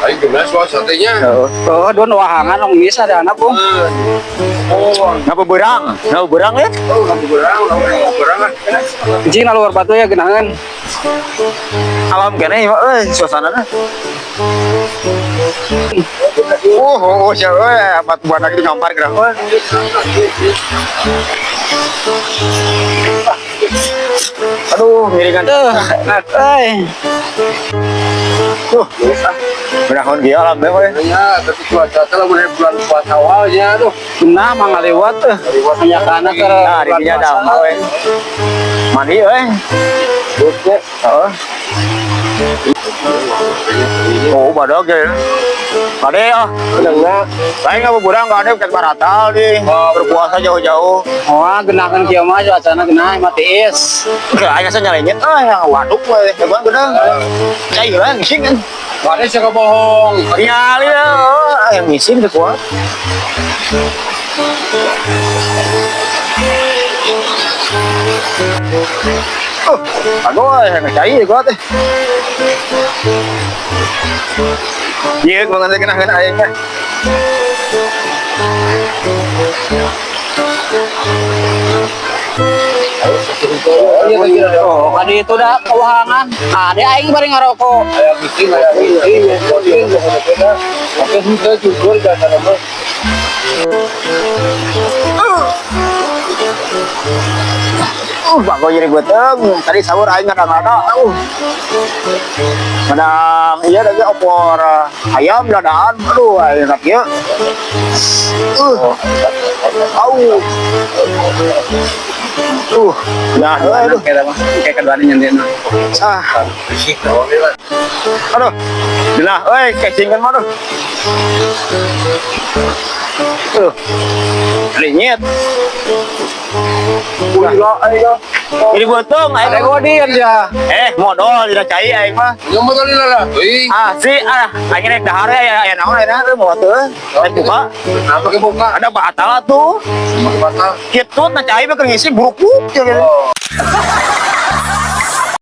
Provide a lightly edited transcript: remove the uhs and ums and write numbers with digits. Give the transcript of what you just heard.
Aing geus wah satenya. Heeh. Oh, don wahangan ong bisa ada anak bung. Oh, Ngapa berang? Ngapa berang ya? oh, ngabuberang, ngabuberang ah. Anjing luar batu ya genangan. Alam kene ieu euy suasanana. Oh, oh, sia euy, batu badak itu ngampar geura. Euy. Aduh, miringan. Tuh, euy. Benahon kieu alam teh euy. Ya, tapi cuaca teh lamun aya bulan puasa awalnya aduh. Nah, mangaliwat tuh. Hanya karena ke Nah, di dinya dah euy. Mandi euy. Heeh. Oh, badag ya. Ade ah. Menengah. Saya nggak berburang, nggak ada bukan baratal di berpuasa jauh-jauh. Wah, genakan kieu mah cuacana genah mati is. Enggak, aing asa nyalenyet ah yang waduk we. Hebat bener. Cai lah ngising kan. Ada siapa bohong? Nyali lah, yang ngising teu kuat. Aduh, yang cai kuat eh. Iya, gua nganti kena kena aingnya. Oh, kadi itu dah kewahangan. Ada aing bari ngarokok. Aya bising, aya bising, bising, tapi henteu jujur dasarna mah. Bago jadi beuteung. Tadi sahur aing ngada-ngada. Madang iya lagi opor ayam dadaan. Aduh, aing enak ieu. Au. Nah, aduh. Kayak kayak kedua nyentin. Ah, Bising naon lah. aduh. Nah, euy, casingkan mah aduh. Tuh. Linyet. Gila aing. Jadi beuteung aing. Ada godin ya. Eh, modal tidak cai aing mah. Yang betul lah. Euy. Ah, si ah, aing rek dahar ya ya naon ayeuna teu mau teu. Rek buka. Kenapa ke buka? Ada batal tuh. Sama ke batal. Kitu na cai mah keur ngisi buruk-buruk. Oh.